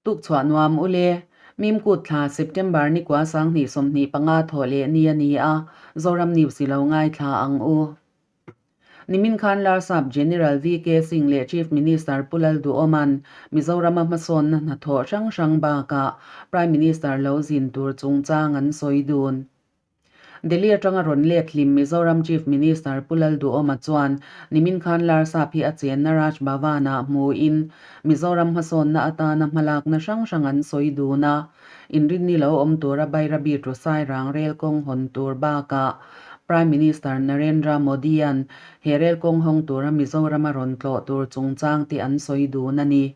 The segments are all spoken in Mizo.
Tukchhuah nuam u le. Mimkut thla September ni kua 2025 thawh leh ni a ni a, Zoram News i lo ngaithla ang u. Nimin khan Larsap General VK Singh leh Chief Minister Pu Lalduhoma'n Mizorama hmasawnna hnathawh hrang hrang bakah Prime Minister lo zin tur chungchang an sawi dun. Delhi atanga rawn let hlim Mizoram Chief Minister Pu Lalduhoma chuan nimin khan Larsap hi a chenna Raj Bhavan-ah hmuin Mizoram hmasawnna atana hmalakna hrang hrang an sawi dun a, inrinni lo awm tura Bairabi to Sairang rel kawng hawn tur bakah Prime Minister Narendra Modi-a'n he rel kawng hawng tura Mizoram a rawn tlawh tur chungchang te an sawi dun a ni.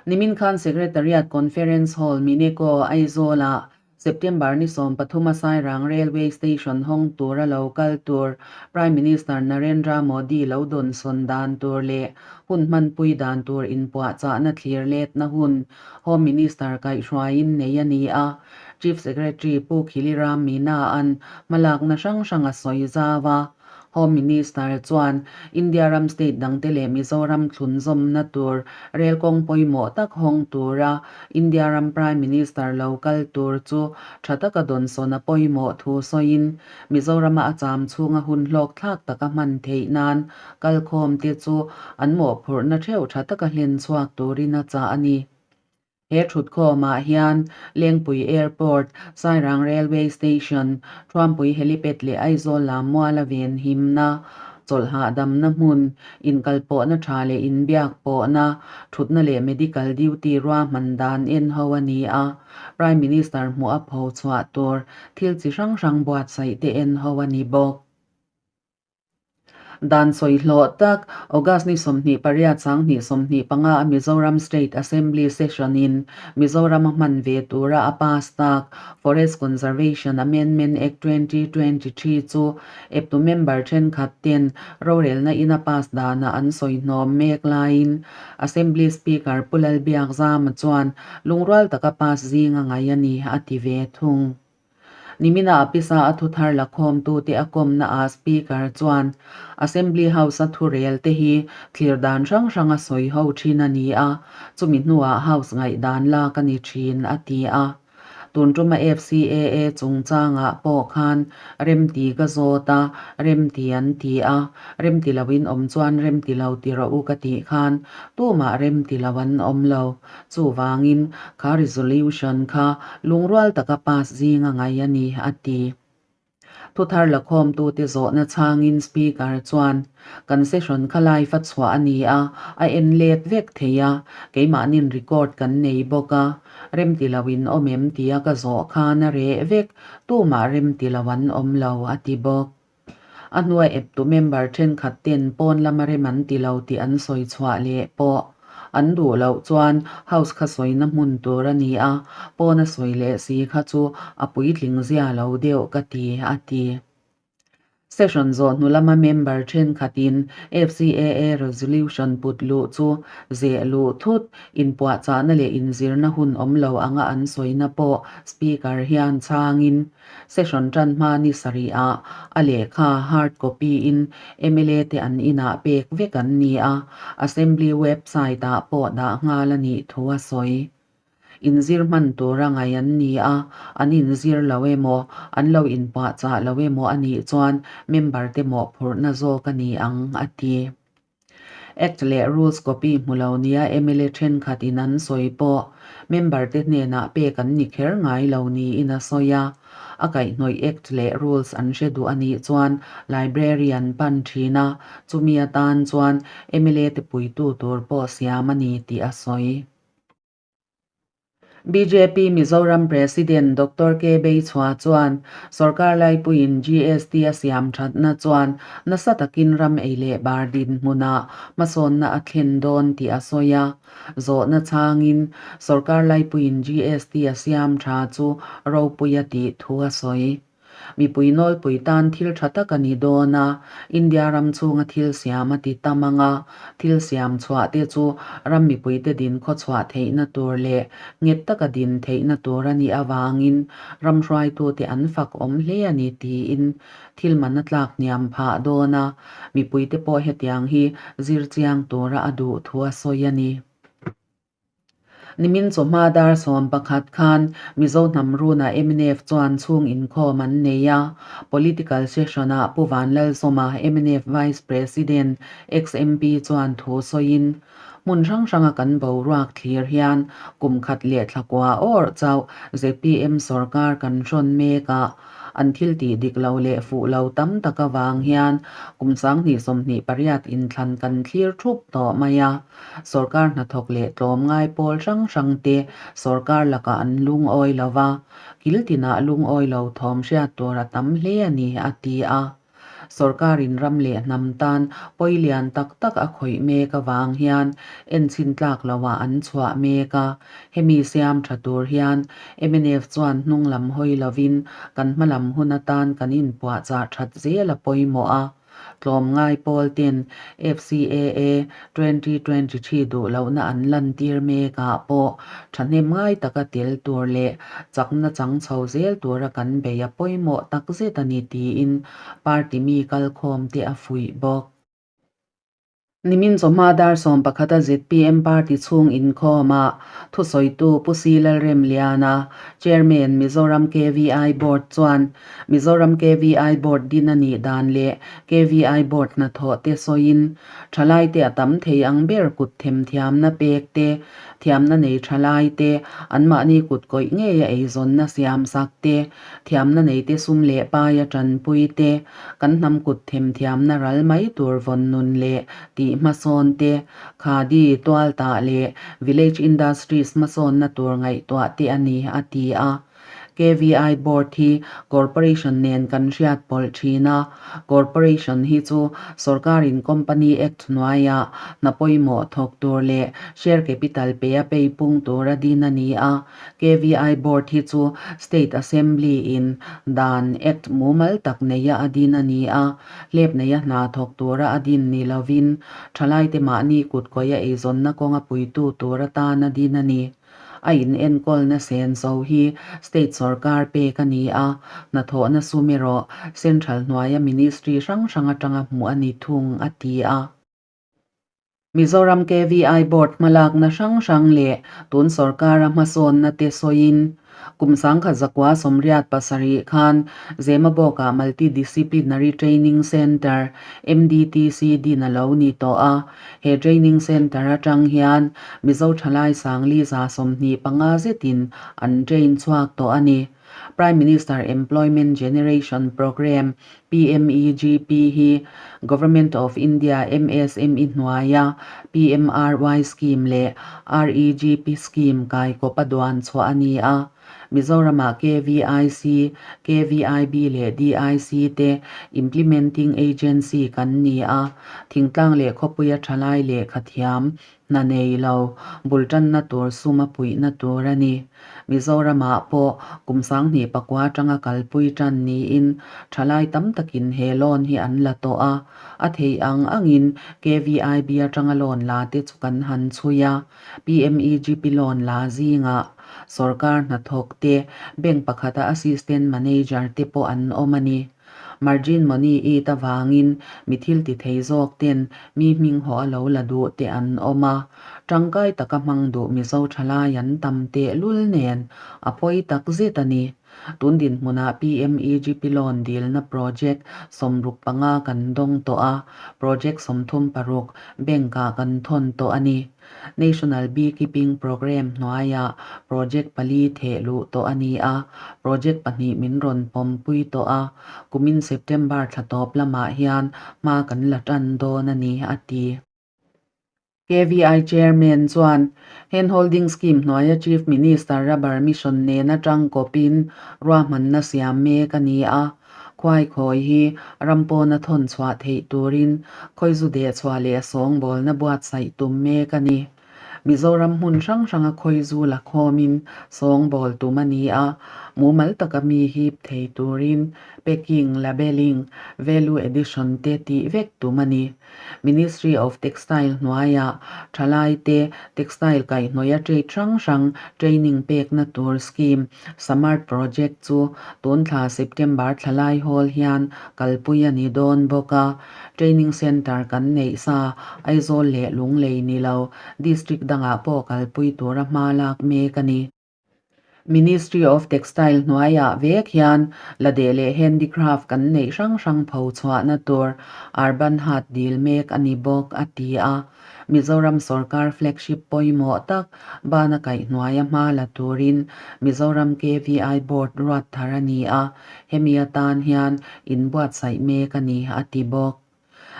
Nimin khan Secretariat Conference Hall, Mineko, Aizawl-ah September ni 13 a Sairang Railway Station hawng tura lo kal tur Prime Minister Narendra Modi lo dawnsawn dan tur leh hun hmanpui dan tur inpuahchahna thlir letna hun Home Minister kaihhruaiin nei a ni a. Chief Secretary Pu Khiliram Meena-a'n hmalakna hrang hrang a sawi zau a. Home Minister chuan India ram state dangte leh Mizoram thlunzawmna tur rel kawng pawimawh tak hawng tura India ram Prime Minister lo kal tur chu tha taka dawnsawn a pawimawh thu sawiin Mizorama a cham chhunga hun hlawk thlak taka hman theih nan kalkhawmte chu an mawhphurhna theuh tha taka hlen chhuak turin a chah a ni. He thutkhawmah hian Lengpui Airport, Sairang Railway Station, Thuampui Helipad leh Aizawl lam muala ven himna, chawlhhahdamna hmun, inkalpawhna tha leh inbiak pawhna, thutna leh medical duty ruahman dan en ho a ni a, Prime Minister hmuh a pho chhuah tur thil chi hrang hrang buatsaih te en ho a ni bawk. Dan sawi hlawh tak, August ni 28 2025 a Mizoram State Assembly Session in Mizoram a hman ve tura a pass tak Forest Conservation Amendment Act 2023 chu eptu member thenkhat ten rorelna in a pass danah an sawi hnawm mek laiin Assembly Speaker Pu Lalbiakzama chuan lungrual taka pass zing a ngai a ni a ti ve thung. Nimina a pisa a thuthar lakhawmtute a kawmnaah Speaker chuan Assembly House-a thurel te hi thlir dan hrang hrang a sawi ho thin a ni a, chumi hnuah House ngaihdan lak a ni thin, a ti a. Tun tuma FCAA chungchangah pawh khan remti ka zawt a, remti an ti a, remti loin awm chuan remti lo ti rawh u ka tih khan tumah remti lo an awm lo. Chuvangin, kha resolution kha lungrual taka pass zing a ngai a ni, a ti. Thuthar lakhawmtute zawhna chhangin Speaker chuan, Kan session kha live a chhuah a ni a, a en let vek thei a, keimahnin record kan nei bawk a, remti lo in awm em tia ka zawh khan a reh vek, tumah remti lo an awm lo, a ti bawk. A hnuai eptu member thenkhat ten pawn lama rem an ti lo tih an sawi chhuah leh pawh an duh loh chuan House kha sawina hmun tur a ni a, pawn a sawi leh si kha chu a puitling zia lo deuh ka ti, a ti. Session zawh hnu lama member thenkhatin FCAA resolution put luh chu zeh luh thut inpuahchahna leh inzirna hun awm lo anga an sawina pawh Speaker hian chhangin Session tan hma ni sarihah a lehkha hard copy in mla te an inah pek vek an ni a, Assembly website ah pawh dah nghal a nih thu a sawi. Inzir hman tura ngaih an ni a, an inzir lo emaw, an lo inpuahchah lo emaw a nih chuan member te mawhphurhna zawk a ni ang, a ti. Act leh Rules copy hmu lo nia mla thenkhat in an sawi pawh member te hnenah pek an ni kher ngai lo niin a sawi a. A kaihhnawih Act leh Rules an hre duh a nih chuan Library an pan thin a, chumi atan chuan mla te puitu tur pawh siam a ni tih a sawi. Bjp Mizoram President Doctor K Beichhua chuan sorkar laipuiin GST a siam thatna chuan nasa takin ram ei leh bar dinhmunah hmasawnna a thlen dawn tih a sawi a. Zawhna chhangin sorkar laipuiin GST a siam tha chu ropui a tih thu a sawi. Mipui nawlpui tan thil tha tak a ni dawn a, India ram chhunga thil siam a ti tam ang a, thil siam chhuah te chu ram mipuite din khawchhuah theihna tur leh nghet taka din theihna tur a nih avangin ram hruaitute an fak awm hle a ni tiin thil man a tlak hniam phah dawn a, mipuite pawh hetiang hi zir chiang tura a duh thu a sawi a ni. Nimin chawhma dar 11 khan Mizo hnam runah mnf chuan chhung inkhawm an nei a. Political session-ah Pu Vanlalzawma, mnf Vice President, ex-MP chuan thu sawiin, Hmun hrang hranga kan boruak thlir hian kum khat leh thla kua awrh chauh zpm sorkar kan hrawn mek a, an thil tih dik lo leh fuh lo tam tak avang hian kum 2028 inthlan kan thlir thup tawh mai a. Sorkar hnathawk leh tlawmngai pawl hrang hrang te sorkar lakah an lungawi lo va, kil tinah lungawi lo thawm hriat tur a tam hle a ni, a ti a. Sorkarin ram leh hnam tan pawi lian tak tak a khawih mek avang hian enchhin tlak loah an chhuah mek a. Hemi siam tha tur hian mnf chuan hnung lam hawi lovin kan hma lam hun atan kan inpuahchah that zel a pawimawh a. Tlawmngai pawl ten FCAA 2023 duh lohna an lantir mekah pawh thahnem ngai taka tel tur leh chakna chang chho zel tura kan bei a pawimawh takzet a ni tiin party mi kalkhawm te a fuih bawk. Nimin chawhma dar 11 a zpm party chhung inkhawmah thusawitu Pu Si Lalremliana, Chairman, Mizoram KVI Board chuan Mizoram KVI Board din a nih dan leh KVI Board hnathawh te sawiin thalaite a tam thei ang ber kut themthiamna pek te, thiamna nei thalaite anmahni kut kawih ngeia eizawnna siamsak te, thiamna neite sum leh paia tanpui te, kan hnam kut themthiamna ral mai tur vawn nun leh tih hmasawn te, khadi, tualtah leh village industries hmasawnna tur ngaihtuah te a ni, a ti a. KVI Board hi Corporation nen kan hriat pawlh thin a, Corporation hi chu sorkarin Company Act hnuaiah hna pawimawh thawk tur leh share capital pe a pei pung tura din a ni a. KVI Board hi chu State Assembly in dan Act mumal tak neia a din a ni a, hlep neia hna thawk tura a din ni lovin thalaite mahni kutkawia eizawnna kawnga puitu tur atan a din a ni. A inenkawlna senso hi state sorkar pek a ni a, hnathawhna sum erawh central hnuaia ministry hrang hrang atanga hmuh a ni thung, a ti a. Mizoram KVI Board hmalakna hrang hrang leh tun sorkara hmasawnna te sawiin kum 1987 khan Zemabawkah Multi-Disciplinary Training Centre, MDTC, din a lo ni tawh a. He training centre atang hian Mizo thalai sangli 25 zetin an train chhuak tawh a ni. Prime Minister Employment Generation Programme, PMEGP, hi Government of India MSME hnuaia PMRY scheme leh REGP scheme kaikawp a duan chhuah a ni a. Mizoramah KVIC, KVIB leh DIC te implementing agency kan ni a, thingtlang leh khawpuia thalai lehkha thiam hna nei lo bul tanna tur sum a puihna tur a ni. Mizoramah pawh kum 2009 atanga kalpui tan niin thalai tam takin he loan hi an la tawh a, a theih ang angin KVIB atanga loan la te chu kan han chhui a. PMEGP loan la zingah sorkar hnathawk te, bank pakhata assistant manager te pawh an awm a ni. Margin money it avangin mi thil ti thei zawk ten mi hming haw a lo la duh te an awm a, tangkai taka hmang duh Mizo thalai an tam tehlul nen a pawi tak zet a ni. Tun dinhmunah PMEGP loan dilna project 65 kan dawng tawh a, project 36 bank-ah kan thawn tawh a ni. National Beekeeping Programme hnuaiah project pali theh luh tawh a ni a, project pahnih min rawn pawmpui tawh a, kumin September thla tawp lamah hian hma kan la tan dawn a ni, a ti. KVI Chairman chuan Hand Holding Scheme hnuaia Chief Minister Rubber Mission nena tangkawpin ruahmanna siam mek a ni a. Khuai khawi hi ram pawna thawn chhuah theih turin khawizu deh chhuah leh sawngbawlna buatsaih tum mek a ni. Mizoram hmun hrang hranga khawizu la khawmin sawngbawl tum a ni a. Mumal taka mi hip thei turin packing, labelling, value addition te tih vek tum a ni. Ministry of Textile hnuaiah thalaite textile kaihhnawih a trade hrang hrang training pekna tur scheme Samart Project chu tun thla September thla lai hawl hian kalpui a ni dawn bawk a. Training Centre kan neih sa Aizawl leh Lunglei ni lo District dangah pawh kalpui tura hma lak mek a ni. Ministry of Textile hnuaiah vek hian ladeh leh handicraft kan neih hrang hrang pho chhuahna tur Urban Haat dil mek a ni bawk, a ti a. Mizoram sorkar flagship pawimawh tak bana kaihhnuaia hma la turin Mizoram KVI Board ruat thar a ni a, hemi atan hian inbuatsaih mek a ni, a ti bawk.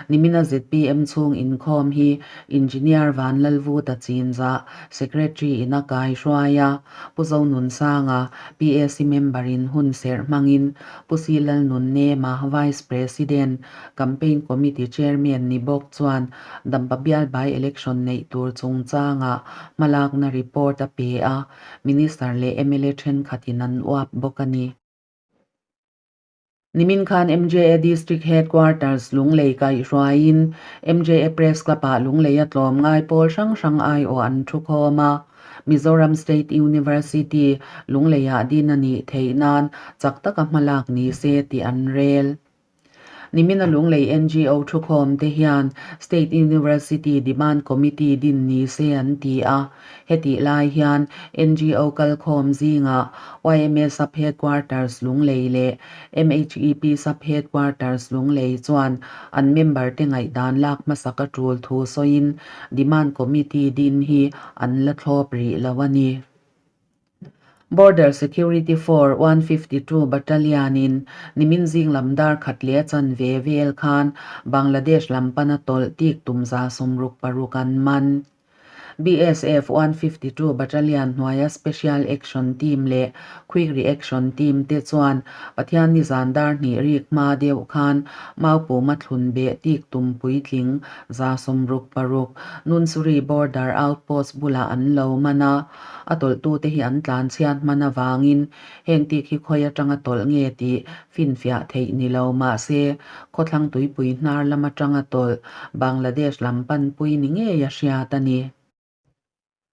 Nimina zpm chhung inkhawm hi Engineer Vanlalvuta Chinzah, Secretary in a kai hruai a, Pu Zonunsanga, PAC member in hun serh hmangin Pu Si Lalnunnema, Vice President, Campaign Committee Chairman ni bawk chuan Dampa bial by-election neih tur chungchangah hmalakna report a pe a, Minister leh mla thenkhatin an uap bawk a ni. Nimin khan MJA District Headquarters Lunglei kaihhruaiin MJA Press Club-ah Lungleia tlawm ngai pawl hrang hrang aiawh an thu khawm a. Mizoram State University Lungleiah din a nih theih nan chak taka hmalak ni se tih an rel. Nimina Lunglei NGO thukhawm te hian State University Demand Committee din ni se an ti a. Hetih lai hian NGO kalkhawm zingah yma Sub Headquarters Lunglei leh MHEP Sub Headquarters Lunglei chuan an member te ngaihdan lak hmasak a tul thu sawiin Demand Committee din hi an la thlawp rih lo a ni. Border Security Force 152 Battalion-in nimin zing lam dar khat leh a chanve vel khan Bangladesh lam pana tawlh tik tum 66 an man. BSF 152 Battalion hnuaia Special Action Team leh Quick Reaction Team te chuan Pathian nizan dar hnih rik hma deuh khan Maupuma thlun beh tik tum puitling 66 Nunsuri Border Outpost bulah an lo man a, a tawlhtute hi an tlan chhiat hman avangin heng tik hi khawi atanga tawlh nge tih finfiah theih ni lo mahse khawthlang tuipui hnar lam atanga tawlh Bangladesh lam panpui ni ngei a hriat a ni.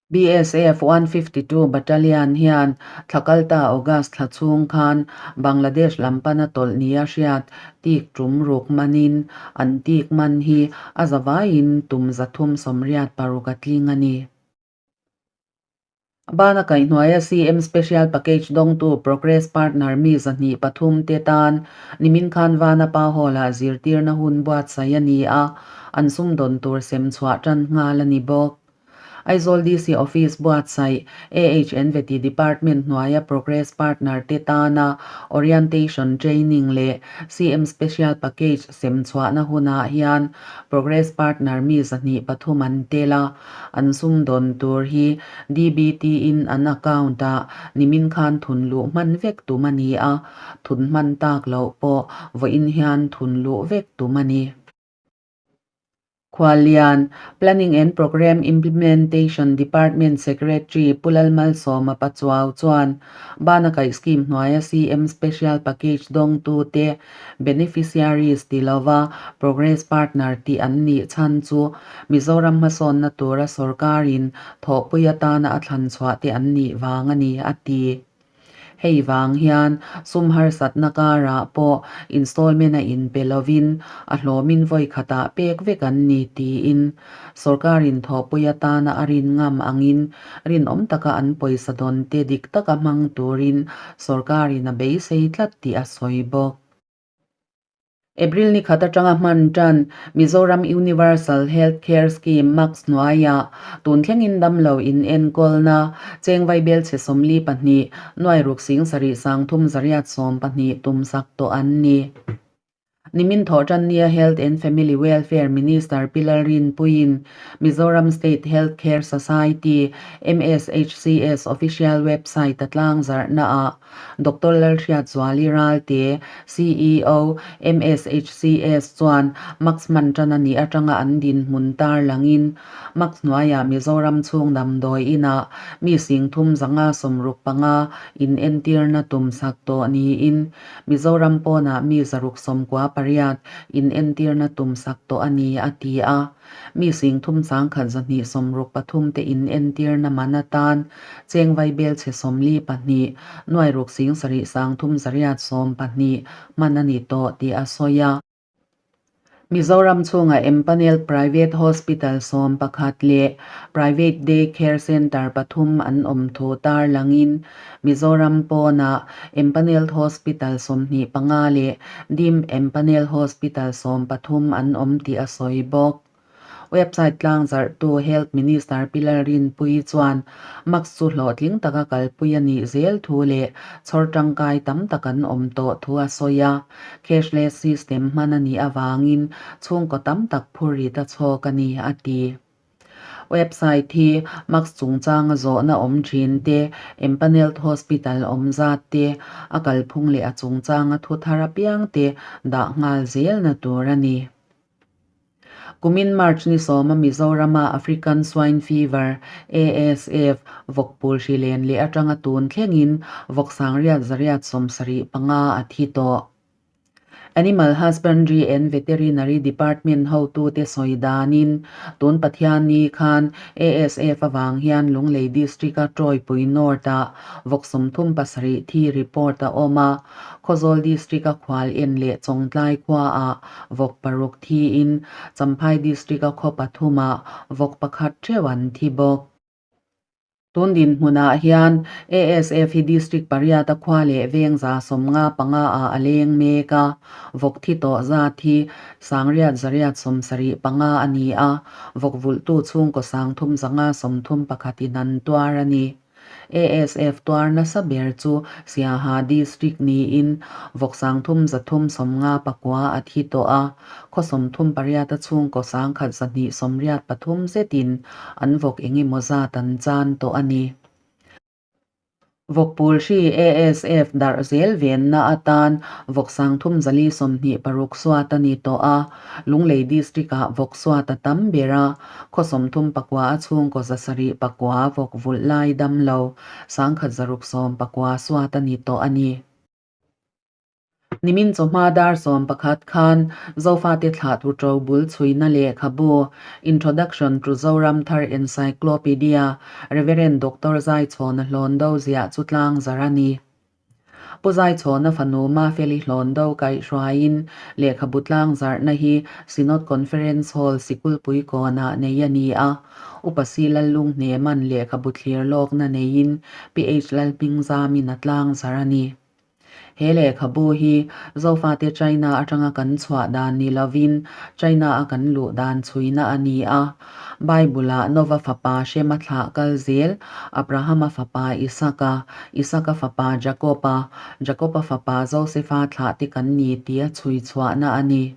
BSF 152 Battalion hian thla kalta August thla chhung khan Bangladesh lam pana tawlh nia hriat tik tum ruk manin an tik man hi a zavaiin tum 386 a tling a ni. Bana kaihhnuaia CM Special Package dawngtu Progress Partner mi 23 te tan nimin khan Vanapa Hall-ah zirtirna hun buatsaih a ni a, an sumdawn tur sem chhuah tan nghal a ni bawk. Aizawl DC Office buatsaih AHN Veti Department hnuaia Progress Partner te tana Orientation Training leh CM Special Package sem chhuahna hunah hian Progress Partner mi 23 an tel a, An sumdawn tur hi DBT in an account ah nimin khan thun luh hman vek tum a ni a, thun hman tak loh pawh vawiin hian thun luh vek tum a ni. Khuallian, Planning and Programme Implementation Department Secretary Pu Lalmalsawma Pachuau chuan Bana Kaih Scheme hnuaia CM Special Package dawngtute Beneficiaries ti lova Progress Partner tih an nih chhan chu Mizoram hmasawnna tura sorkarin thawhpui atana a thlan chhuah te an nih vang a ni, a ti. Hei vang hian sum harsatna karah pawh installment a inpe lovin a hlawmin vawi khatah pek vek an ni tiin sorkarin thawhpui atana a rin ngam angin rinawm taka an pawisa dawn te dik taka hmang turin sorkarin a beisei tlat tih a sawi bawk. April ni khat atanga hman tan Mizoram Universal Health Care Scheme, MACS, hnuaiah tun thlengin damlo in enkawlna cheng vaibel chhe 42, nuai ruk sing sarih sang thum zariat 12 tum sak tawh an ni. Nimin Thawhtannia Health and Family Welfare Minister Pi Lalrinpuiin Mizoram State Health Care Society, MSHCS, official website a tlangzarhnaah Doctor Lalhriatzuali Ralte, CEO, MSHCS chuan Max hman tan a nih atanga an dinhmun tarlangin Max hnuaiah Mizoram chhung damdawi inah mi singthum zanga 65 inentirna tumsak tawh niin Mizoram pawnah mi 698 inentirna tumsak tawh a ni, a ti a. Mi 31,263 te inentirna man atan cheng vaibelchhe 42, nuai ruk sing sarih sang thum zariat 12 hman a ni tawh tih a sawi a. Mizoram chhunga Empanel Private Hospital 11 leh Private Day Care Centre pathum an awm thu tarlangin Mizoram pawnah Empanel Hospital 25 leh Dim Empanel Hospital 13 an awm tih a sawi bawk. Website tlangzarhtu Health Minister Pi Lalrinpuii chuan mask chu hlawhtling taka kalpui a nih zel thu leh chhawr tangkai tam tak an awm tawh thu a sawi a. Cashless system hman a nih avangin chhungkaw tam tak phurrit a chhawk a ni, a ti. Website hi mask chungchanga zawhna awm thin te, empanelled hospital awm zat te, a kalphung leh a chungchanga thu thar apiang te dah nghal zelna tur a ni. Kumin March ni sawma Mizorama African Swine Fever, ASF, vawkpul hri len leh atanga tun thlengin vawk sangriat zariat 75 a thi tawh. Animal Husbandry and Veterinary Department hotute sawi danin tun Pathianni khan ASF avang hian Lunglei District-a Tawipui North-ah vawk 37 thi report a awm a, Khawzawl District-a khual en leh Chawngtlai khuaah vawk paruk thiin Champhai District-a khaw pathumah vawk pakhat theuh an thi bawk. Tun dinhmunah hian ASF hi District pariata khua leh veng 75 ah a leng mek a, vawk thi tawh zat hi sangriat zariat 75 a ni a, vawk vulhtu chhungkaw 331 in an tuar a ni. ASF tuar nasa ber chu Siaha District niin vawk 3,359 a thi tawh a, khaw 38 a chhungkaw 1,283 zetin an vawk engemaw zat an chan tawh a ni. Vawkpul hri ASF darh zel venna atan vawk 3,426 suat a ni tawh a, Lunglei District-ah vawk suat a tam ber a, khaw 39 a chhungkaw 709 vawk vulh lai dam lo, 1,619 suat a ni tawh a ni. Nimin chawhma dar 11 khan Zofate thlahtu ṭo bul chhuina lehkhabu Introduction to Zoram Thar Encyclopedia Reverend Doctor Zaichhawna Hlawndo ziah chu tlang zar a ni. Pu Zaichhawna fanu Mafeli Hlawndo kaihhruaiin lehkhabu tlang zarhna hi Synod Conference Hall Sikulpui kawnah nei a ni a. Upa Si Lallunghneman lehkhabu thlir lawkna neiin PH Lalhmingzamin a tlang zarh a ni. He lehkhabu hi Zofate China atanga kan chhuah dan ni lovin China a kan luh dan chhuina a ni a. Bible-ah Nova fapa Shema thlah kal zel, Abrahama fapa Isaka, Isaka fapa Jakoba, Jakoba fapa Josefa thlah te kan ni tia chhui chhuahna a ni.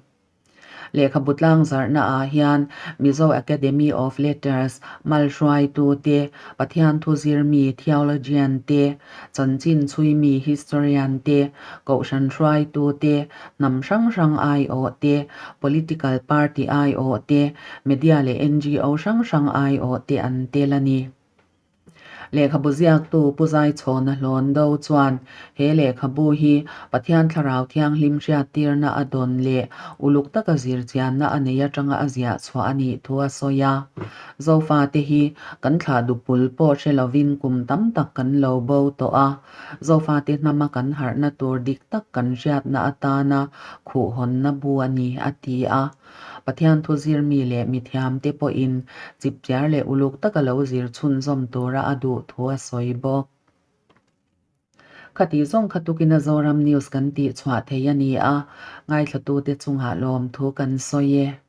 Lehkhabu tlang zarhna ah hian Mizo Academy of Letters malhruaitu te, Pathian thu zirmi theologian te, chanchin chhuimi historian te, kohhran hruaitu te, hnam hrang hrang aiawh te, political party aiawh te, media leh NGO hrang hrang aiawh te an tel a ni. Lehkhabu ziaktu Pu Zaichhawna Hlawndo chuan he lehkhabu hi Pathian Thlarau Thianghlim hriattirna a dawn leh uluk taka zirchianna a nei atanga a ziah chhuah a nih thu a sawi a. Zofate hi kan thlah dupul pawh hre lovin kum tam tak kan lo bo tawh a, Zofate hnama kan harhna tur dik tak kan hriatna atana khuhhawnna bu a ni, a ti a. Pathian thu zirmi leh mithiamte pawhin chipchiar leh uluk taka lo zir chhunzawm tura a duh thu a sawi bawk. Khati zawng kha tukin a Zoram News kan tih chhuah thei a ni a, ngaithlatute chungah lawmthu kan sawi e.